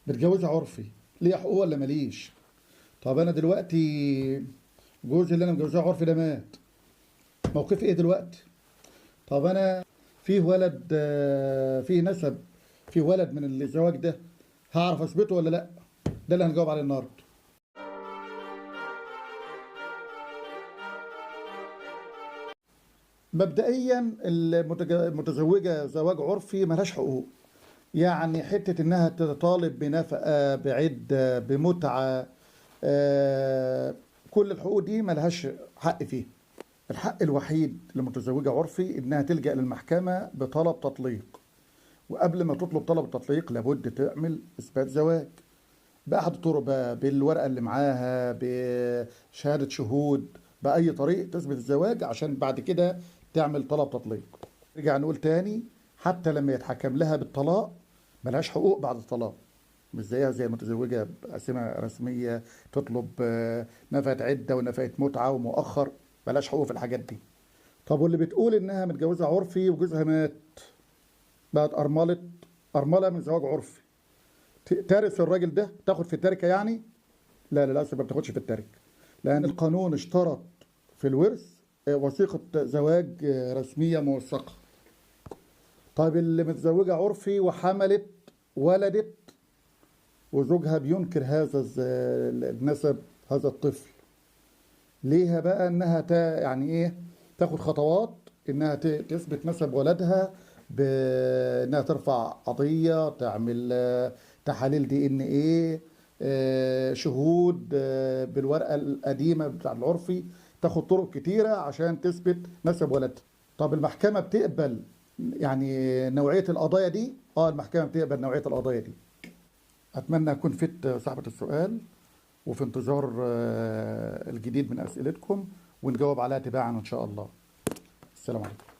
متجوزة عرفي، ليا حقوق ولا ماليش؟ طب انا دلوقتي جوزي اللي انا متجوزاه عرفي ده مات، موقفي ايه دلوقتي؟ طب انا فيه ولد، فيه نسب، فيه ولد من الزواج ده، هعرف اثبته ولا لا؟ ده اللي هنجاوب عليه النهارده. مبدئيا المتزوجة زواج عرفي ملهاش حقوق، يعني حتة انها تطالب بنفقة، بعدة، بمتعة، كل الحقوق دي ملهاش حق فيها. الحق الوحيد للمتزوجة عرفي انها تلجأ للمحكمة بطلب تطليق، وقبل ما تطلب طلب التطليق لابد تعمل اثبات زواج بأحد الطرق بقى، بالورقة اللي معاها، بشهادة شهود، بأي طريق تثبت الزواج عشان بعد كده تعمل طلب تطليق. نرجع نقول تاني، حتى لما يتحكم لها بالطلاق ملهاش حقوق بعد الطلاق، مش زيها زي المتزوجة بقسيمة رسمية تطلب نفقة عدة ونفقة متعة ومؤخر، ملهاش حقوق في الحاجات دي. طب واللي بتقول إنها متجوزة عرفي وجوزها مات، بقت أرملة من زواج عرفي، ترث الراجل ده، تاخد في التركة يعني؟ لا، للأسف ما بتاخدش في التركة، لأن القانون اشترط في الورث وثيقة زواج رسمية موثقة. طيب اللي متزوجة عرفي وحملت ولدت وزوجها بينكر هذا النسب، هذا الطفل، ليها بقى انها يعني ايه، تاخد خطوات انها تثبت نسب ولدها، بانها ترفع قضية، تعمل تحاليل دي ان ايه، شهود، بالورقة القديمة بتاع العرفي، تاخد طرق كتيرة عشان تثبت نسب ولدها. طب المحكمة بتقبل يعني نوعية القضايا دي؟ المحكمة بتقبل نوعية القضايا دي. أتمنى أكون فدت صاحبة السؤال، وفي انتظار الجديد من أسئلتكم ونجاوب عليها تباعا إن شاء الله. السلام عليكم.